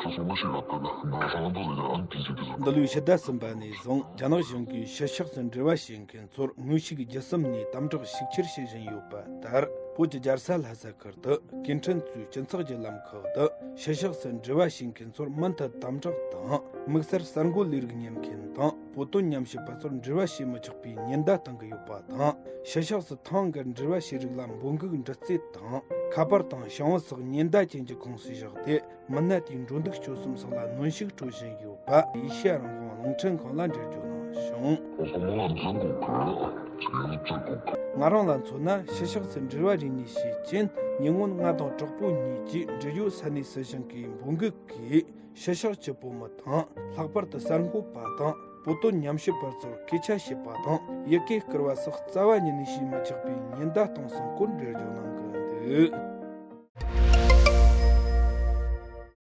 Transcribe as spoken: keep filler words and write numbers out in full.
འདི་ལོའི་ཕྱི་ཟླ་གསུམ་པ་ནས་བཟུང་རྒྱ་ནག་གཞུང་གིས་ཕྱི་ཕྱོགས་སུ་འབྲེལ་བ་བྱེད་མཁན་ཚོར་དངོས་ཤུགས་རྒྱུ་གསུམ་ནས་དམ་དྲག་ཤུགས་ཆེར་བྱེད་བཞིན་ཡོད་པ་ལྟར། བོད་ཀྱི་རྒྱལ་ས་ལྷ་ས་ཁུལ་དུ་ཀུན་ཁྲན་ཚོའི་སྤྱི་ཚོགས་ཀྱི་ལམ་ཁག་ཏུ་ཕྱི་ཕྱོགས་སུ་འབྲེལ་བ་བྱེད་མཁན་ཚོར་མུ་མཐུད་དམ་དྲག་དང་། དམིགས་བསལ་གསར་འགོད་ལས་རིགས་གཉེར་མཁན་དང་བོད་དོན་ཉམས་ཞིབ་པ་ཚོར་འབྲེལ་བ་བྱེད་མི་ཆོག་པའི་ཉེན་བརྡ་གཏོང་གི་ཡོད་པ་དང་། ཕྱི་ཕྱོགས་སུ་ཐེངས་འགར་འབྲེལ་བ་བྱས་རིགས་ལ་འབོད་འགུག་འདྲི་རྩད་དང་། ཁ་པར་དང་ཞང་བོ་སོགས་ཉེན་བརྡ་ཅན་གྱི་ཁོངས་སུ་བཞག་སྟེ། མི་སྣ་དེའི་འགྲོ་འདུག་སྤྱོད་གསུམ་སོགས་ལ་གནོན་ཤུགས་སྤྲོད་བཞིན་ཡོད་པ་ཨེ་ཤེ་ཡ་རང་དབང་རླུང་འཕྲིན་ཁང་ལ་འགྲེལ་བརྗོད་གནང་བྱུང་། ང་རང་ལ་མཚོན་ན་ཕྱི་ཕྱོགས་སུ་འབྲེལ་བ་རེ་གཉིས་བྱས་རྐྱེན། ཉེ་སྔོན་ང་དང་གྲོགས་པོ་གཉིས་ཀྱིས་འབྲེལ་ཡོད་ས་གནས་སྲིད་གཞུང་གིས་འབོད་འགུག་གིས། ཕྱི་ཕྱོགས་ཀྱི་བོད་མི་དང་། ལྷག་པར་དུ་གསར་འགོད་པ་དང་བོད་དོན་ཉམས་ཞིབ་པ་ཚོར་སྐད་ཆ་བཤད་པ་དང་ཡི་གེ་བསྐུར་བ་སོགས་རྩ་བ་ཉིད་ནས་བྱེད་མི་ཆོག་པའི་ཉེན་བརྡ་བཏང་སོང་སྐོར་འགྲེལ་བརྗོད་གནང་གི་འདུག།